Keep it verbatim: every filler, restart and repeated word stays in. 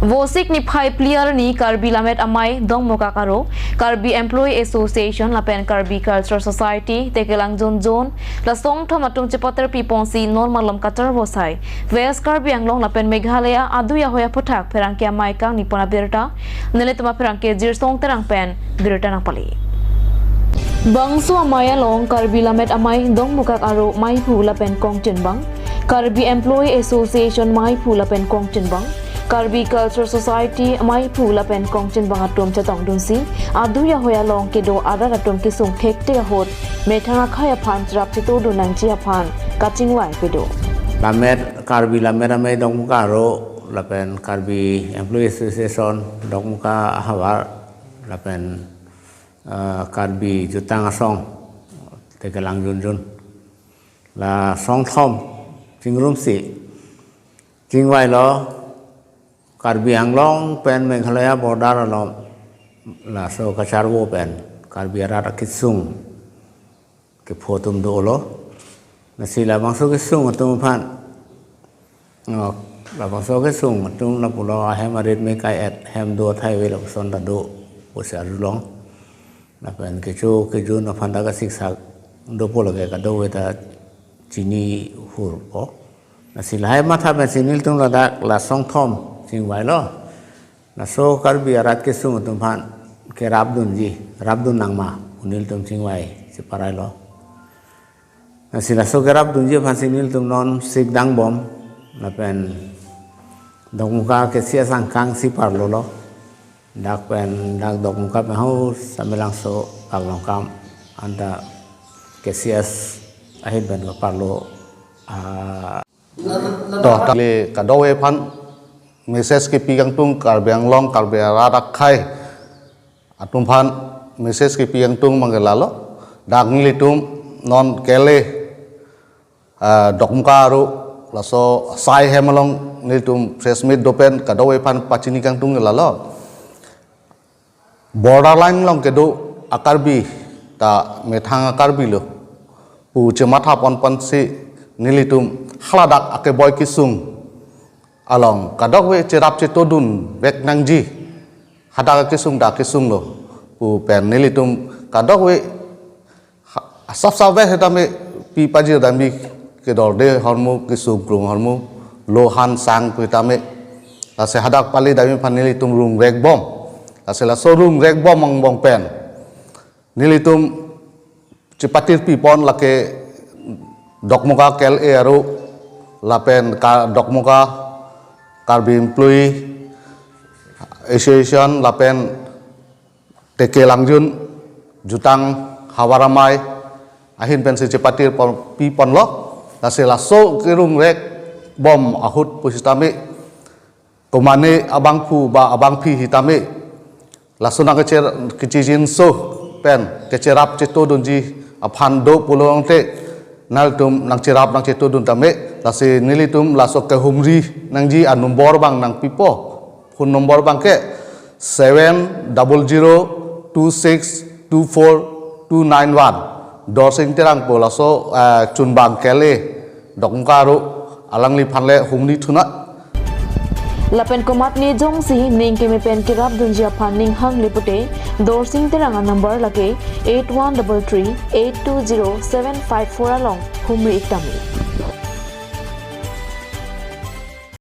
Vosik niphai phli arni Karbi Lammet Amei Dongmukak Aro, Karbi Employee Association lapen Karbi Cultural Society Tekelangjun Zone la songthom atum chepater piponsi non malom kacharvo asai West Karbi Anglong lapen Meghalaya adui ahoi aphuthak pherangke amei kangni pon abirta nelitum apherangke Jirsong Terang pen birta nangpale. Bangso amei along Karbi Lammet Amei Dongmukak Aro meiphu lapen kongchinbang, Karbi Employee Association meiphu lapen kongchinbang, Karbi Cultural Society meiphu lapen kongchinbang atum chetongdunsi adui ahoi along kedo arat atum kesung thektik ahut methang akhei aphan cherap chetodun nangji aphan kachingvai pado. Lammet, Karbi Lammet Amei Dongmukak Aro lapen Karbi Employee Association Dongmukak ahavar lapen, eh, Karbi Jutang Asong Tekelangjun Zone la songthom chingrumsi chingvailo Karbi Anglong pen Meghalaya border along laso kacharvo pen Karbi arat akesung kepho atum dolo. Lasi labangso kesung atum aphan, oh, labangso kesung atum lapulo ahem arit me kai-et hem do athai ave lapuson ta do pusi arjulong. Lapen kecho kejun aphan ta kasiksak dopo lake kadokave ta chini hurpo. Lasi lahai matha pensi nelitum ladak la songthom chingvailo. Laso Karbi arat kesung atum aphan kerapdunji, rapdun nangma pu nelitum chingvai cheparailo. Lasi laso kerapdunji aphansi nelitum non sikdangbom lapen Dongmukak ke si asangkangsi parlolo. Dak pen dak Dongmukak pen ho Samelangso Karlongkam anta K C S ahin pen kaparlo, ah, To, tangli kadokave aphan message kepi kangtung, Karbi Anglong, Karbi arat akhei atum aphan message kepi kangtung abangke lalo. Dak nelitum non K L A, ah, Dongmukak Aro laso asai hem along nelitum press meet do pen kadokave aphan pachini kangtung lalo. Borderline along kedo a-Karbi ta methang a-Karbi lo pu chematha ponponsi nelitum haladak akeboi kesung along kadokave cherap chetodun vek nangji, hadak akesung ta kesung lo pu pen nelitum kadokave ha-, asap sap vek setame pi pajir damji kedorde ahormu, kesung krung ahormu, lo han sang pu setame. Lasi hadak pali damji aphan nelitum rungrekbom. Lasi laso rungrekbom angbong pen nelitum chepatir pipon lake Dongmukak K L A Aro lapen ka Dongmukak Karbi Employee Association lapen Tekelangjun Jutang Havar Amei ahin pensi chepatir pon, piponlo. Lasi laso kerungrekbom ahut pusitame komane abangphu ba abangphi sitame laso nangkecher, kechejinso pen kecherap chetodunji aphan do pulo tangte nelitum nangcherap nangchetodun tame, lasi nelitum laso kehumri nangji a-number abang nangpipo, phone number abangke seven double zero two six two four two nine one. Dorsing Terang pu laso, eh, chunbang K L A Dongmukak Aro, alangliphan le humri thunang. Lapen komatne jongsi ning keme pen kerapdunji aphan ning hangli pute, Dorsing Terang a-number lake eight one double three eight two zero seven five four along humri ik tame.